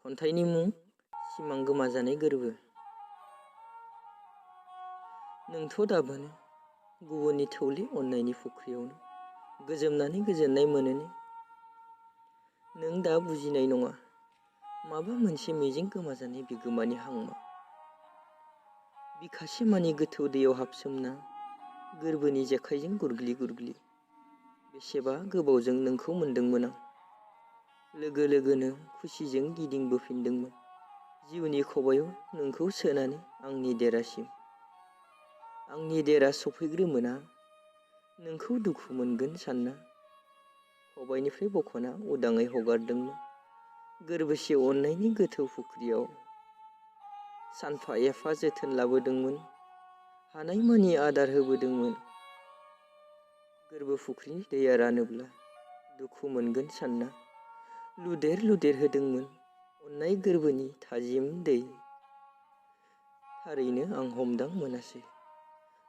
खन्थाइनि मुं सिमां गोमाजानाय गोरबो। नोंथ' दाबोनो गुबुननि थौले अननायनि फुख्रियावनो गोजोमनानै गोजोननाय मोनोने? नों दा बुजिनाय नङा माबा मोनसे मिजिं गोमाजानाय बिगोमानि हांमा। बिखासे मानि गोथौ दैयाव हाबसोमना गोरबोनि जेखाइजों गुरग्लि गुरग्लि बेसेबा गोबावजों नोंखौ मोनदोंमोन आं। लोगो लोगोनो खुसिजों गिदिंबोफिनदोंमोन जिउनि खबायाव नोंखौ सोनानै आंनि देरासिम। आंनि देरा सफैग्रोमोना नोंखौ दुखु मोनगोन सानना खबाइनिफ्राय बख'ना उदाङै हगारदोंमोन गोरबोसे अननायनि गोथौ फुख्रियाव। सानफा एफा जोथोन लाबोदोंमोन हानायमानि आदार होबोदोंमोन। गोरबो फुख्रिनि दैया रानोब्ला दुखु मोनगोन सानना लुदेर लुदेर होदोंमोन अननाय गोरबोनि थाजिम दै। थारैनो आं हमदां मोनासै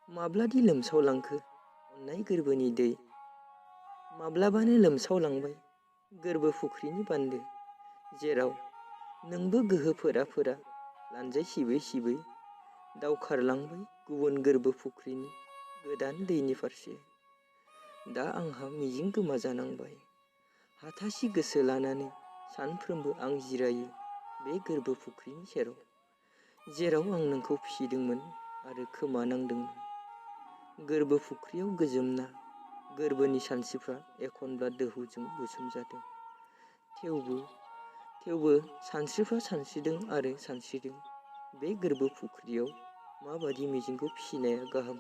माब्लादि लोमसावलांखो अननाय गोरबोनि दै। माब्लाबानो लोमसावलांबाय गोरबो फुख्रिनि बान्दो, जेराव नोंबो गोहो फोरा फोरा लानजाय सिबै सिबै दावखारलांबाय गुबुन गोरबो फुख्रिनि गोदान दैनि फारसे। दा आंहा मिजिं गोमाजानांबाय हाथासि गोसो लानानै सानफ्रोमबो आं जिरायो बे गोरबो फुख्रिनि सेराव, जेराव आं नोंखौ फिसिदोंमोन आरो खोमा नांदोंमोन। गोरबो फुख्रियाव गोजोमना गोरबोनि सानस्रिफ्रा एखनब्ला दोहौजों बुसोमजादों। थेवबो सानस्रिफ्रा सानस्रिदों आरो सानस्रिदों। बे गोरबो फुख्रियाव माबादि मिजिंखौ फिसिनाया गाहाम।